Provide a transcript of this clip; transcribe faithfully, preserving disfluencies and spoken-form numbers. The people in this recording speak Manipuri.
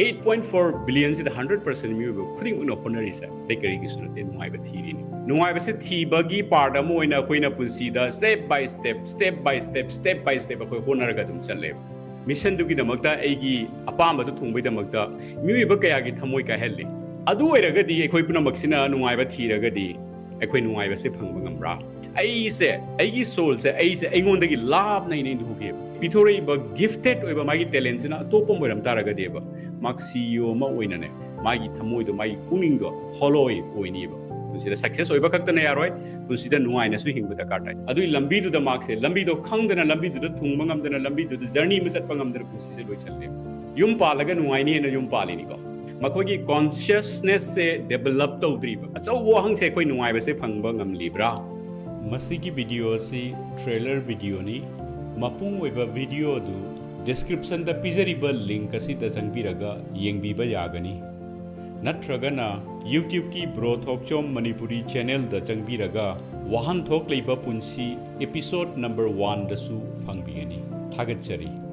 Eight point four billion ꯁꯤꯗ hundred percent ꯃꯤꯑꯣꯏꯕ ꯈꯨꯗꯤꯡꯃꯛꯅ ꯍꯣꯠꯅꯔꯤꯁꯦ ꯑꯇꯩ ꯀꯔꯤꯒꯤꯁꯨ ꯅꯠꯇꯦ, ꯅꯨꯡꯉꯥꯏꯕ ꯊꯤꯔꯤꯅꯤ꯫ ꯅꯨꯡꯉꯥꯏꯕꯁꯦ ꯊꯤꯕꯒꯤ part ꯑꯃ ꯑꯣꯏꯅ ꯑꯩꯈꯣꯏꯅ ꯄꯨꯟꯁꯤꯗ step by step, step by step, step by step ꯑꯩꯈꯣꯏ ꯍꯣꯠꯅꯔꯒ ꯑꯗꯨꯝ ꯆꯠꯂꯦꯕ꯫ Mission ꯗꯨꯒꯤꯗꯃꯛꯇ, ꯑꯩꯒꯤ ꯑꯄꯥꯝꯕꯗꯨ ꯊꯨꯡꯕꯒꯤꯗꯃꯛꯇ ꯃꯤꯑꯣꯏꯕ ꯀꯌꯥꯒꯤ ꯊꯃꯣꯏ ꯀꯥꯏꯍꯜꯂꯤ꯫ ꯑꯗꯨ ꯑꯣꯏꯔꯒꯗꯤ ꯑꯩꯈꯣꯏ ꯄꯨꯝꯅꯃꯛꯁꯤꯅ ꯅꯨꯡꯉꯥꯏꯕ ꯊꯤꯔꯒꯗꯤ ꯑꯩꯈꯣꯏ ꯅꯨꯡꯉꯥꯏꯕꯁꯦ ꯐꯪꯕ ꯉꯝꯕ꯭ꯔꯥ? ꯑꯩꯁꯦ, ꯑꯩꯒꯤ soul ꯁꯦ, ꯑꯩꯁꯦ ꯑꯩꯉꯣꯟꯗꯒꯤ ꯂꯥꯞꯅ ꯑꯩꯅ ꯏꯟꯊꯣꯛꯈꯤꯑꯕ꯫ ꯄꯤꯊꯣꯔꯛꯏꯕ gifted ꯑꯣꯏꯕ ꯃꯥꯒꯤ talent ꯁꯤꯅ ꯑꯇꯣꯞꯄ ꯑꯃ ꯑꯣꯏꯔꯝ ꯇꯥꯔꯒꯗꯤꯕ, ꯃꯥꯛ CEO ꯑꯃ ꯑꯣꯏꯅꯅꯦ, ꯃꯥꯒꯤ ꯊꯃꯣꯏꯗꯣ, ꯃꯥꯒꯤ ꯄꯨꯛꯅꯤꯡꯗꯣ hollow ꯑꯣꯏꯅꯤꯕ꯫ ꯄꯨꯟꯁꯤꯗ success ꯑꯣꯏꯕ ꯈꯛꯇꯅ ꯌꯥꯔꯣꯏ, ꯄꯨꯟꯁꯤꯗ ꯅꯨꯡꯉꯥꯏꯅꯁꯨ ꯍꯤꯡꯕ ꯗꯔꯀꯥꯔ ꯇꯥꯏ꯫ ꯑꯗꯨꯒꯤ ꯂꯝꯕꯤꯗꯨꯗ ꯃꯥꯛꯁꯦ, ꯂꯝꯕꯤꯗꯣ ꯈꯪꯗꯅ, ꯂꯝꯕꯤꯗꯨꯗ ꯊꯨꯡꯕ ꯉꯝꯗꯅ, ꯂꯝꯕꯤꯗꯨꯗ journey ꯑꯃ ꯆꯠꯄ ꯉꯝꯗꯅ ꯄꯨꯟꯁꯤꯁꯦ ꯂꯣꯏꯁꯜꯂꯦ꯫ ꯌꯨꯝ ꯄꯥꯜꯂꯒ ꯅꯨꯡꯉꯥꯏꯅꯤ ꯍꯥꯏꯅ ꯌꯨꯝ ꯄꯥꯜꯂꯤꯅꯤꯀꯣ꯫ ꯃꯈꯣꯏꯒꯤ consciousness ꯁꯦ develop ꯇꯧꯗ꯭ꯔꯤꯕ꯫ ꯑꯆꯧꯕ ꯋꯥꯍꯪꯁꯦ, ꯑꯩꯈꯣꯏ ꯅꯨꯡꯉꯥꯏꯕꯁꯦ ꯐꯪꯕ ꯉꯝꯂꯤꯕ꯭ꯔꯥ? ꯃꯁꯤꯒꯤ video ꯑꯁꯤ trailer video ꯅꯤ꯫ ꯃꯄꯨꯡ ꯑꯣꯏꯕ video ꯑꯗꯨ description ꯗ ꯄꯤꯖꯔꯤꯕ link ꯑꯁꯤꯗ ꯆꯪꯕꯤꯔꯒ ꯌꯦꯡꯕꯤꯕ ꯌꯥꯒꯅꯤ꯫ ꯅꯠꯇ꯭ꯔꯒꯅ YouTube ꯀꯤ Bro Thokchom Manipuri channel ꯗ ꯆꯪꯕꯤꯔꯒ ꯋꯥꯍꯟꯊꯣꯛ ꯂꯩꯕ ꯄꯨꯟꯁꯤ episode number one ꯗꯁꯨ ꯐꯪꯕꯤꯒꯅꯤ꯫ ꯊꯥꯒꯠꯆꯔꯤ꯫